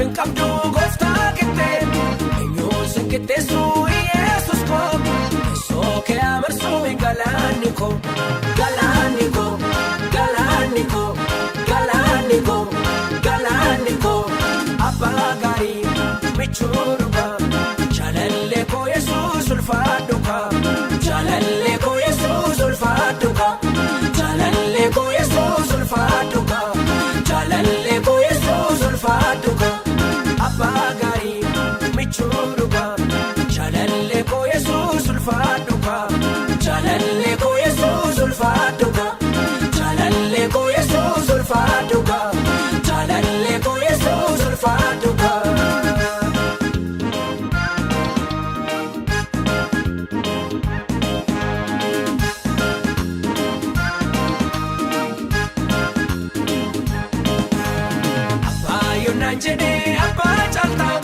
hin qabdu gooftaa qixxee eenyuun si qixxeessu Yesuus koo teessoo kee amarsu galaanni koo galaanni koo galaanni koo galaanni koo galaanni koo abbaa gaarii michuu dhugaa jaalallee koo Yesuus ulfaadhu kaa jaalallee koo Yesuus ulfaadhu kaa jaalallee koo Yesuus ulfaadhu kaa jaalallee koo Yesuus ulfaadhu kaa abbaa gaarii michuu dhugaa jaalallee koo Yesuus ulfaadhu kaa jaalallee koo Yesuus ulfaadhu kaa jaalallee koo Yesuus ulfaadhu kaa jaalallee koo Yesuus ulfaadhu kaa. Abbaa yoonaan jedhee abbaa caaltaa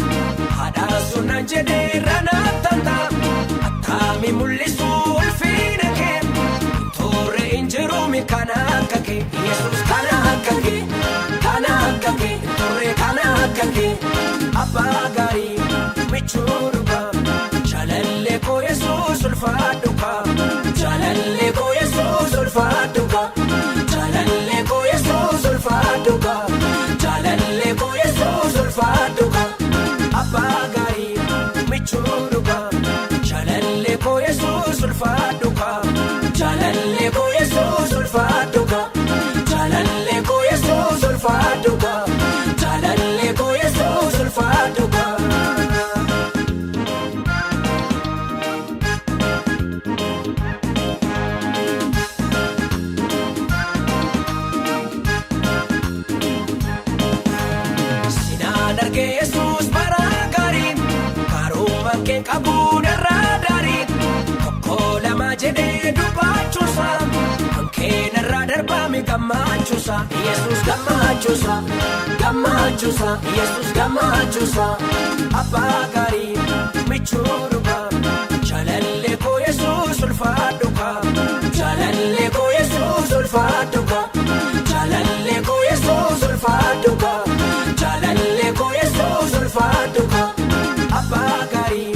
haadha suunaan jedhee ranaa taataa attaami mul'isu ulfina kee toorre hin jiruumi kana akka kee Yesuus kana akka kee kana akka kee toorre kana akka kee abbaa gaarii michuu dhugaa jaalallee koo Yesuus ulfaadhu kaa jaalallee koo Yesuus ulfaadhu kaa jaalallee koo Yesuus ulfaadhu kaa jaalallee koo Yesuus ulfaadhu kaa abbaa gaarii michuu dhugaa jaalallee koo Yesuus ulfaadhu kaa jaalallee koo Yesuus ulfaadhu kaa jaalallee koo Yesuus ulfaadhu kaa jaalallee koo Yesuus ulfaadhu kaa. Sinaan argee Yesuus bara gaarii karuma kee qabuun irraa daarii tokko lama jedhee dubbachuusa kan keen irraa darbame gammachuusa Yesuus gammachuusa gammachuusa Yesuus gammachuusa abbaa gaarii michuu dhugaa jaalallee koo Yesuus ulfaadhu kaa jaalallee koo Yesuus ulfaadhu kaa jaalallee koo Yesuus ulfaadhu kaa jaalallee koo Yesuus ulfaadhu kaa abbaa gaarii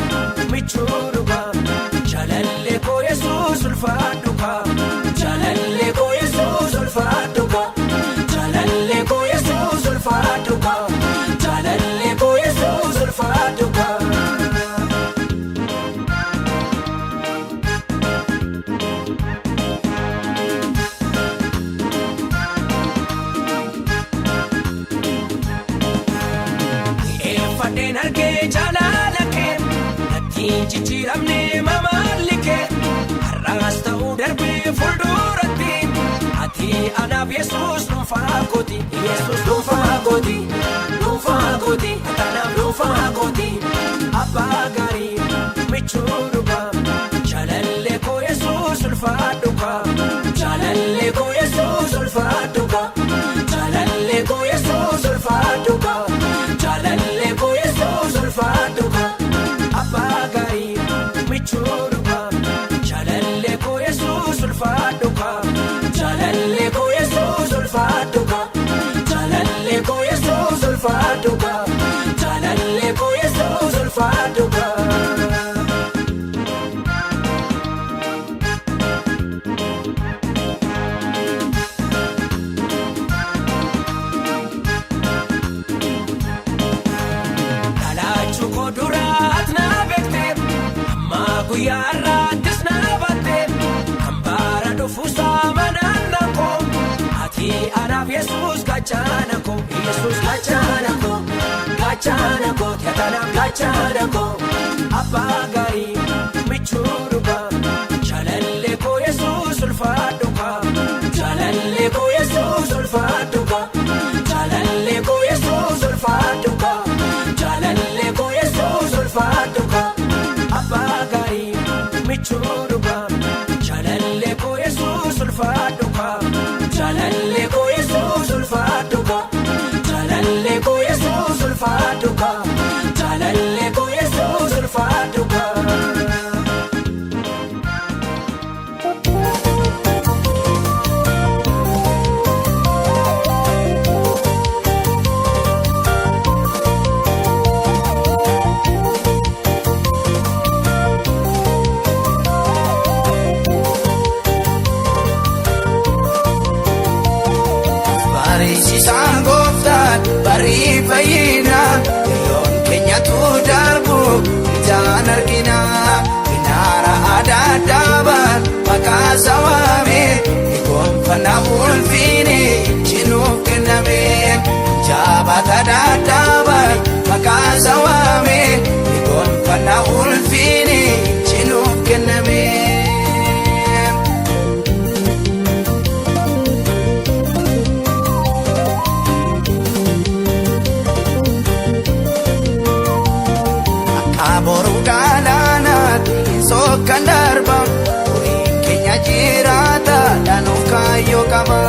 michuu dhugaa jaalallee koo Yesuus ulfaadhu kaa jaalallee koo Yesuus ulfaadhu kaa jaalallee koo Yesuus ulfaadhu kaa jaalallee koo Yesuus ulfaadhu kaa. Mi'eeffadheen argee jaalala kee natti hin jijjiiramne mamaalli kee har'aas ta'uu darbee fuulduratti ati anaaf Yesuus dhuunfaa kooti Yesuus dhuunfaa kooti dhuunfaa kooti ati anaaf dhuunfaa kooti abbaa gaarii michuu dhugaa jaalallee koo Yesuus ulfaadhu kaa jaalallee koo Yesuus ulfaadhu kaa jaalallee koo Yesuus ulfaadhu kaa jaalallee koo Yesuus ulfaadhu kaa abbaa gaarii michuu dhugaa jaalallee koo Yesuus ulfaadhu kaa jaalallee koo Yesuus ulfaadhu kaa jaalallee koo Yesuus ulfaadhu kaa jaalallee koo Yesuus ulfaadhu kaa. Dhalachuu koo duraat na beekte amma guyyaa har'aattis na baatte kan bara dhufuusaa manaan na koo ati anaaf Yesuus gaachana koo Yesuus gaachana koo gaachana koo ati anaaf gaachana koo abbaa gaarii michuu dhugaa jaalallee koo Yesuus ulfaadhu kaa jaalallee koo Yesuus ulfaadhu kaa jaalallee koo Yesuus ulfaadhu kaa jaalallee koo Yesuus ulfaadhu kaa abbaa gaarii michuu dhugaa jaalallee koo Yesuus ulfaadhu kaa jaalallee koo Yesuus ulfaadhu kaa jaalallee koo Yesuus ulfaadhu kaa jaalallee koo Yesuus ulfaadhu kaa. Fayyina yeroon keenyatu darbu ijaan argina. Minaara adaadaaban maqaa sawaame gonfana ulfiini chinuuf kenname. Jabaata daadaaban maqaa sawaame gonfana ulfiini chinuuf kenname. Aboru galaanaatti sokkan darba horiin keenya jiraata dhanuuf kaayyoo qaba.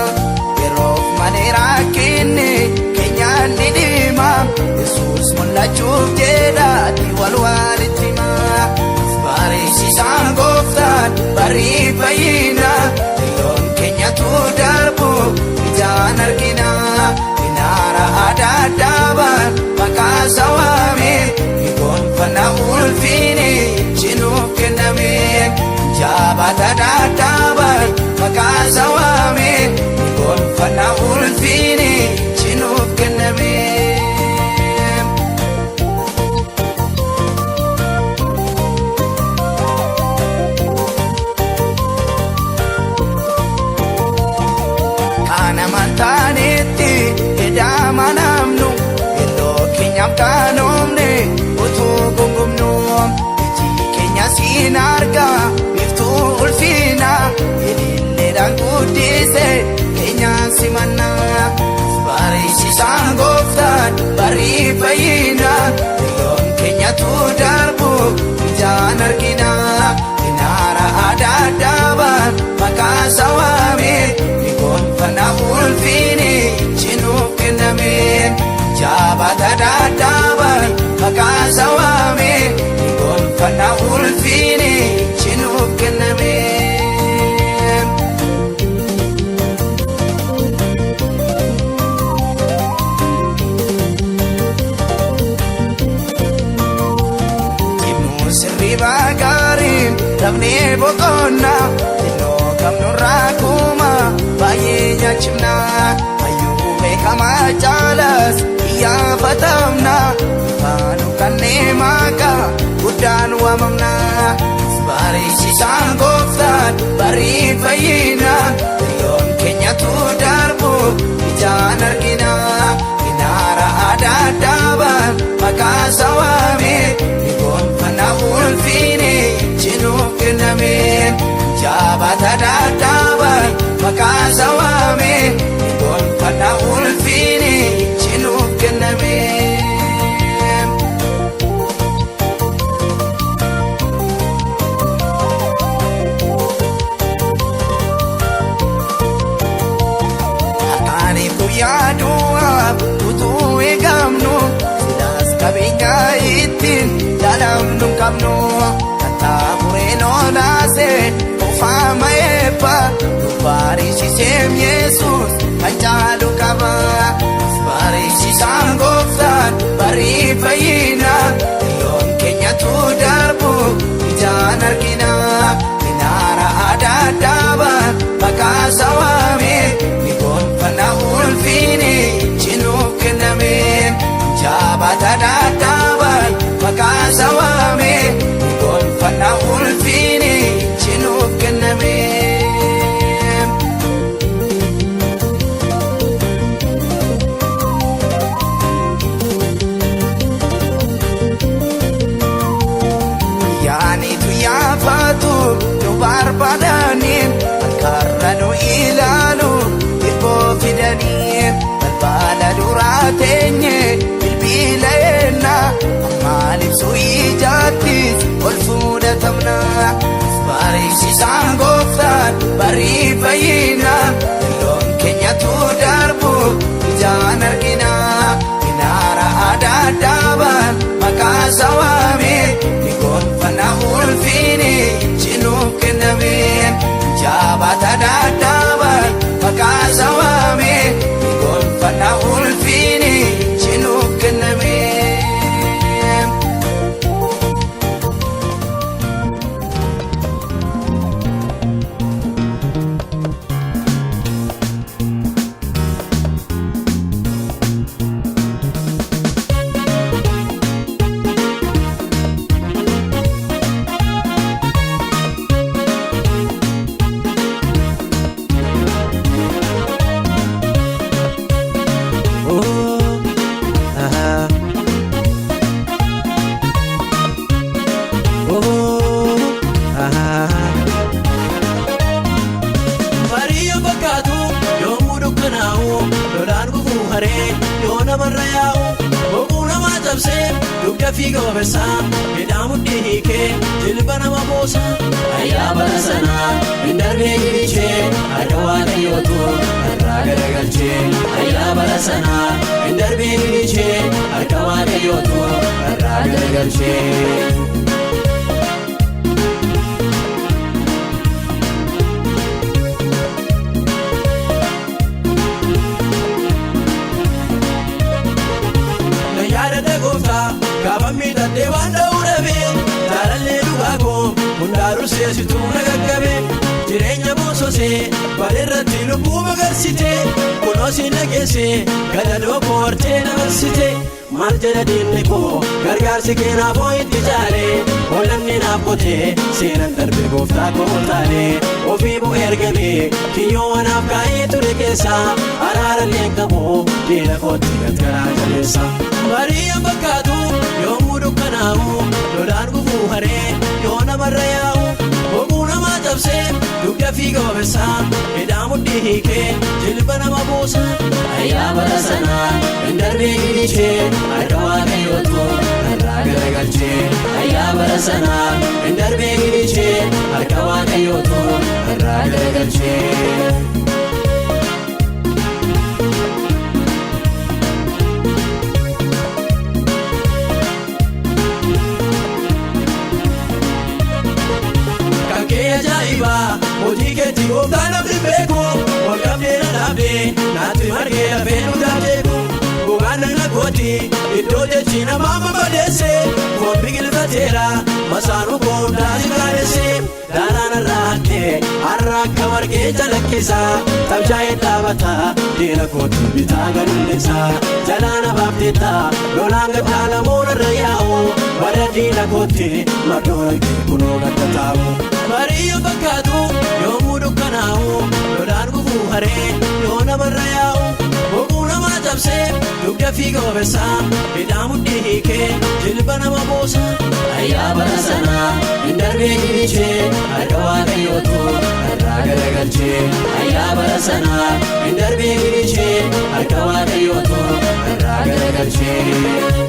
Yeroof malee rakkinni keenyaan ni dhima. Yesuus mul'achuuf jedhaati wal walitti hima. Barreessisaan gooftaan barii fayyina yeroon keenyatu darbu ijaan argina. Minaara adaadaaban maqaa sawaame gonfana ulfiini chinuuf kenname. Jabaata daadaaban maqaa sawaame gonfana ulfiini chinuuf kenname. Kana mantaanetti edama namnu yeroo keenyaaf kaanoomne utuu gungumnu. Iji keenya siin arga biftuu ulfina ililleedhaan guddise keenyaan simanna. Barreessisaan gooftaan barii fayyina yeroon keenyatu darbu ijaan argina. Minaara adaadaaban maqaa sawaame gonfana ulfiini chinuuf kenname. Jabaata daadaaban maqaa sawaame gonfana ulfiini chinuuf kenname. Jimmuu sirriibaa gaariin dhabnee boqonnaa xinnoo qabnurraa kuma baay'ee nyaachifna. Hayyuu beekamaa caalas iyyaafatamna ifaanu kanneen maqaa guddaan waamamna. Barreessisaan gooftaan barii fayyina yeroon keenyatu darbu ijaan argina. Minaara adaadaaban maqaa sawaame gonfana ulfiini chinuuf kenname. Jabaata daadaaban maqaa sawaame gonfana ulfiini chinuuf kenname. Ani guyyaa du'aaf utuu eegamnu silaas qabeenya ittiin jaalamnu qabnu. Kattaamureen olaase uffama eebba nu barreessiseem Yesuus kan caalu qaba. Barreessisaan gooftaan barii fayyina yeroon keenyatu darbu ijaan argina. Minaara adaadaaban maqaa sawaame gonfana ulfiini chinuuf kenname. Jabaata daadaaban maqaa sawaame gonfana ulfiini chinuuf kenname. Yaanitu yaafatu nu barbaadanii harkarra nu ilaalu dhibboo fidanii. Balbala duraa teenye bilbila eenna ammaan ibsu ijaattis ol fuudhatamna. Barreessisaan gooftaan barii fayyina yeroon keenyatu darbu ijaan argina. Minaara adaadaaban maqaa sawaame gonfana ulfiini chinuuf kenname. Jabaata daadaaban maqaa sawaame gonfana ulfiini chinuuf kenname. Dukkanaa'u lolaan gufuu haree yoo namarra yaa'u boquu namaa cabsee dugda fiiga obeessaa hidhaa mudhii hiikee jilba nama buusa. Ayyaa bara sanaa hin darbee gibichee harka waaqayyootu irraa garagalchee. Ayyaa bara sanaa hin darbee gibichee harka waaqayyootu irraa garagalchee. Gaafa miidhagdee waan dha'uu dhabee jaalallee dhugaa koo hundaa durseessituu na gaggabee jireenya boososee bareerratti lubbuu magarsitee kunuunsi na geessee gadadoo koo hortee na marsitee maal jedha diinni koo gargaarsi keenaaf hoo itti caalee hoollanni naaf qotee seenan darbee gooftaa koo taalee ofii bu'ee ergamee kiyyoo anaaf kaa'ee ture keessaa araarallee qabu diina kootti gargaaraa jaleessa. Bari'a fakkaatu yoomuu dukkanaa'u lolaan gufuu haree yoo namarra yaa'u boquu namaa cabsee dugda fiiga obeessaa hidhaa mudhii hiikee jilba nama buusa. Ayyaa bara sanaa hin darbee gibichee harka waaqayyootu irraa garagalchee. Ayyaa bara sanaa hin darbee gibichee harka waaqayyootu irraa garagalchee. Hojii keetti gooftaan namni beeku ol qabdee na dhaabdee naatti margee lafee nu daateeku gogaan na gooti iddoo jechi namaa mabadeesse foon biqilfateera masaanuu koondaa si gaadesse daaraan irraa hattee har'a akka margee calaqqisa tabshaa'ee dhaabata diina kooti bitaa gadulleessa jalaana baafteetta lolaan gaddaa namoota irra yaa'u warra diina kooti mardoora kee kunoo gadda taa'u. Bari'a fakkaatu yoomuu dukkanaa'u lolaan gufuu haree yoo namarra yaa'u boquu namaa cabsee dugda fiiga obeessaa hidhaa mudhii hiikee jilba nama buusa. Ayyaa bara sanaa hin darbee gibichee harka waaqayyootu irraa garagalchee. Ayyaa bara sanaa hin darbee gibichee harka waaqayyootu irraa garagalchee.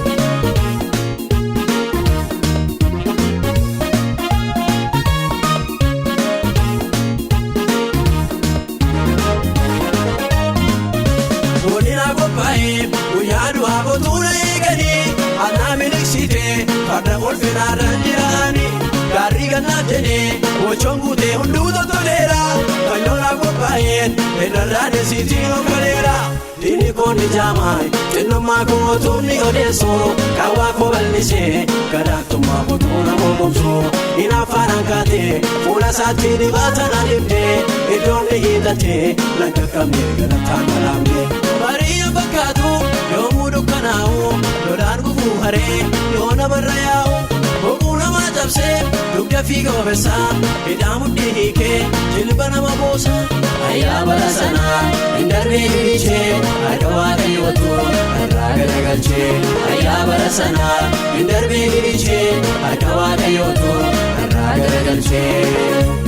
Guyyaa du'aa qotuun eeganii anaa miliksitee farda kolfinaarraan jiraanii gaarri gannaaf jedhee bocoon guutee hunduu toltoleera fanyoonaa qophaa'een irrarraa deessiitiin okkaleera. Diinni koonni jaamaay xinnummaa kootuun ni odeessu qaawwaa koo bal'isee gadaantummaa kootuu nama gomsu hinaafaanaan kaatee fuula isaatti dibaata na dhibdee iddoon ni hiixatee nan qaqqabnee galataan galaamne. Bari'a fakkaatu yoomuu dukkanaa'u lolaan gufuu haree yoo namarra yaa'u boquu namaa cabsee dugda fiiga obeessaa hidhaa mudhii hiikee jilba nama buusa. Ayyaa bara sanaa hin darbee gibichee harka waaqayyootu irraa garagalchee. Ayyaa bara sanaa hin darbee gibichee harka waaqayyootu irraa garagalchee.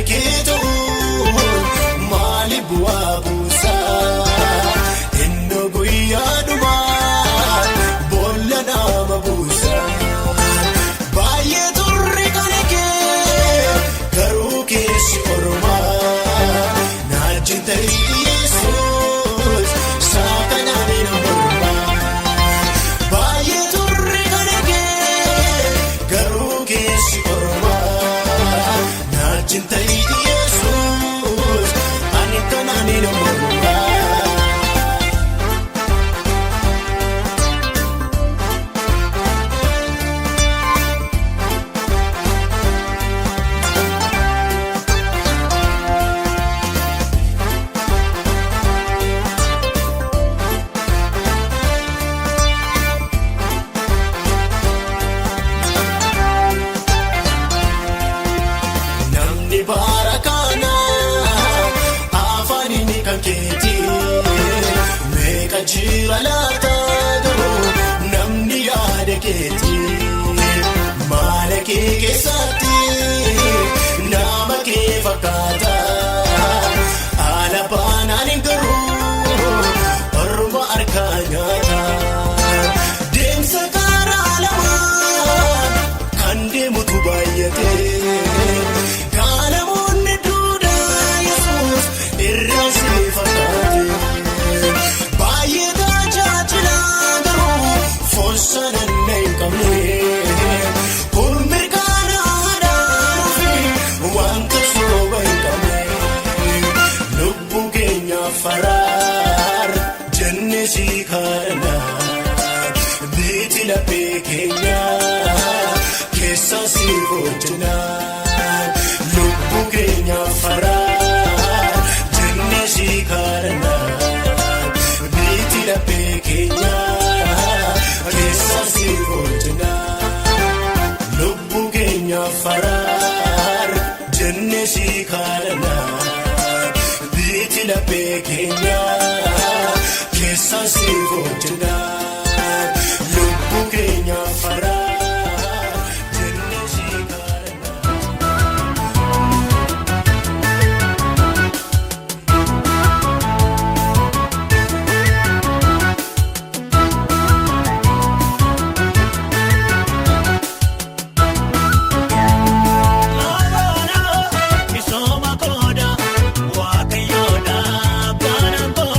kee ta'uun maali bu'aa buusaa? Inni guyyaa dhumaa boolla nama buusaa. Baay'ee turre kan kee garuu keessi ormaa naajin ta'ee Yesuus saakanaan hin mormaa. Baay'ee turre kan kee garuu keessi ormaa naajin ta'ee Yesuus ani kanaan hin mormaa. Namni baara kana afaaniin kan keeti meeqa jira laata garuu namni yaada keeti maala kee keessatti nama kee fakkaata haala baanaan hin garuu orma harkaa nyaata deemsa karaa lamaa kan deemutu baay'ate. Kaanamoonni duudhaa Yesuus irraa si fakkaate. Baay'ee tajaajila garuu foon sana hin qabne. Kun mirkanaadhaan fi wanta soba hin qabne. Lubbuu keenya faraar jennee si kadhannaa. Biiti laphee keenya keessa si hojjennaa. Lubbuu keenya faraar jennee si kadhannaa. Biiti laphee keenya keessa si hojjennaa. Lubbuu keenya faraar jennee si kadhannaa. Biiti laphee keenya keessa si hojjennaa. Lubbuu keenya faraar jennee si kadhannaa. Misooma kooda waaqayyoodha baanaan koo.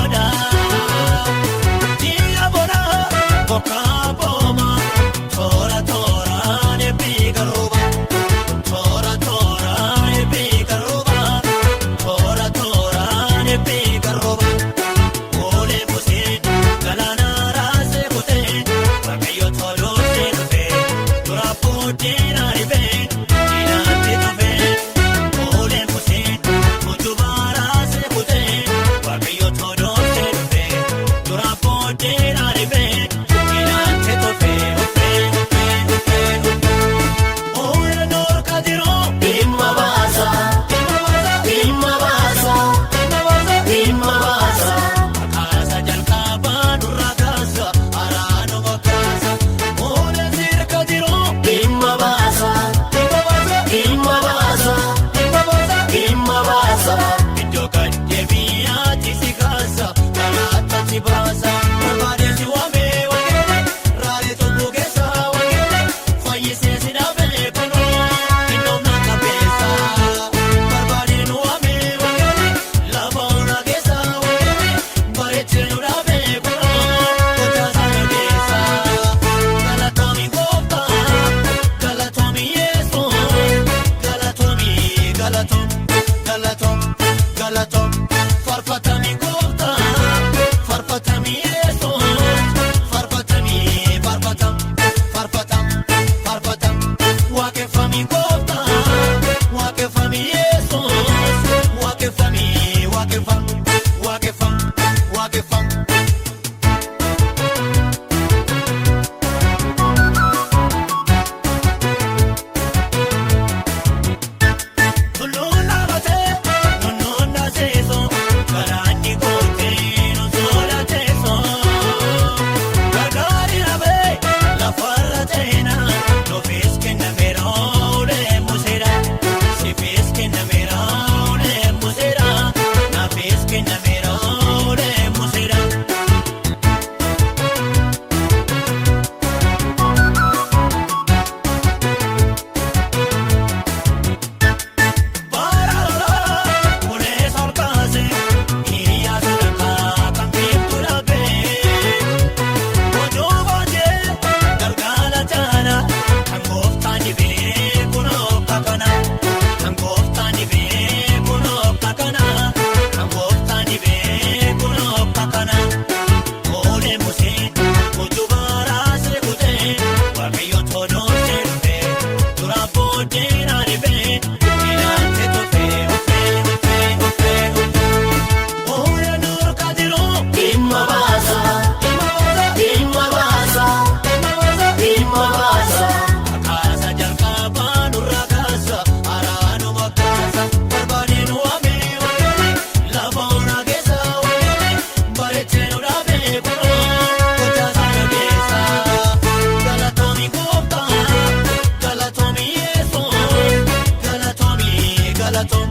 galatoom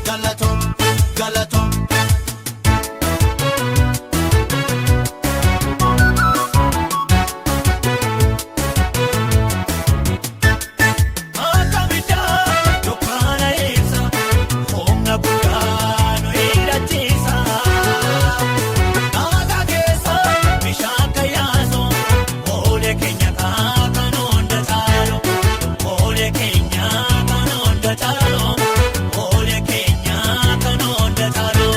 galatoom galatoom. Akka biddaa dukkaana ibsa humna guddaa nu hidhachiisa. Kaakaa keessa bishaan kayyaasu oolee keenya kan hunda caalu oolee keenya kan hunda caalu oolee keenya kan hunda caalu.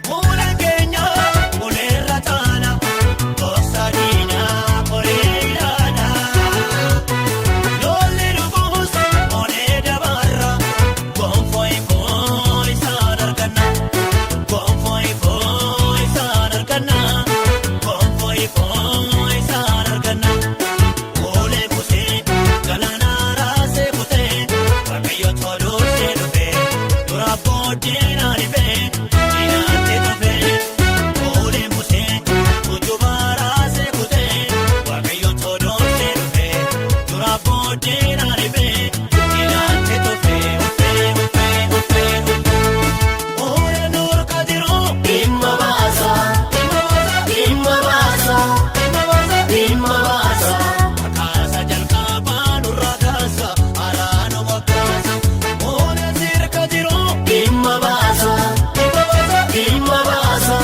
Muulaan keenya uleerra taana gosa diinaa qoree ilaala. Lolli dhufuus olee dabarra gonfoo ifoo isaan arganna. Gonfoo ifoo isaan arganna. Gonfoo ifoo isaan arganna. Olee kutee galaana raasee kutee waaqayyo toluutti dhufee dura booddee naanifee diinaatti tufee. Olee kutee utubaa raasee kutee waaqayyo toluutti dhufee dura booddee naanifee diinaatti tufee ufee ufee ufee ufee. Olee nurka jiru dhimma baasa dhimma baasa dhimma baasa. Kaasa jalqabaa nurra kaasa araanuma kaasa. Olee sirka jiru dhimma baasa dhimma baasa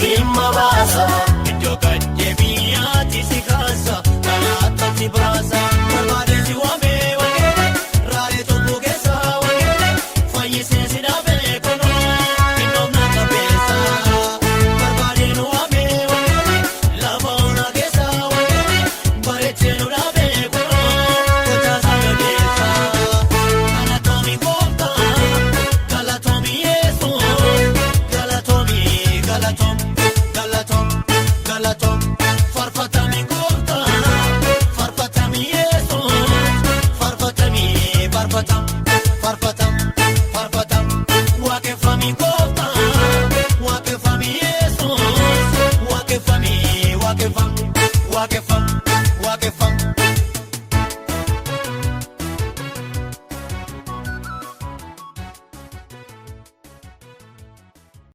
dhimma baasa. Iddoo gajjabiyaatti si kaasa kanaatti baasa. Barbaadee si waamee wangeele raalee tokko keessa wangeele fayyisee si dhaabee kunoo innoomna qabeessa. Barbaadee nu waamee wangeele lafa onaa keessa wangeele bareechee nu dhaabee kunoo gochaasaa yodeessa. Galatoomii gooftaa galatoomii yesuus galatoomii galatoomii.